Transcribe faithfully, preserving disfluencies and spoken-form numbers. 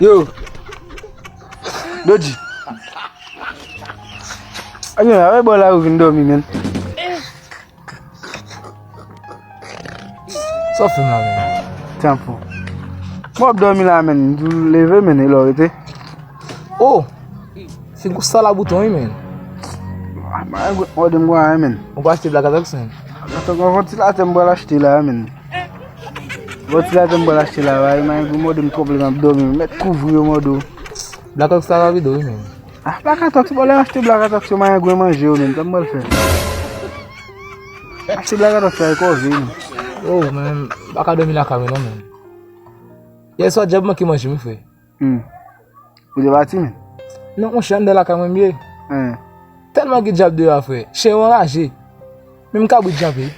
Yo. Dodji. Ayo, avè bò la ou vin dòmi, men. Sa w fè m la, men? Tanpou. Mwen ap dòmi la, men. Leve, men, e lò rete. Oh! Se gwo sal a bouton, wi, men. Mwen mande m kwa, men. Ou pa achte Black Attack, men? Atann, yon vantilatè m pral achte la, men. Vantilatè m pral achte la, wi, men, pou mande m twòp lè m ap dòmi. Mèt kouvri yo, mande w. Black Attack sa rapido, wi, men. Ah, Black Attack, se bon, lè achte Black Attack, se mayen gwen manje yo, men. Sa m pral fè? Achte Black Attack, sa e kòve, men. Oh, men, m pa ka dòmi lakay mwen, non, men. Yè swa, djab manke manje m, frè. Hmm. Ou te pati, men? Non, monchè, anndan lakay mwen m ye. Hein. Tèlman gen djab deyò a, frè. Chen yo anraje. Menm kabrit djape.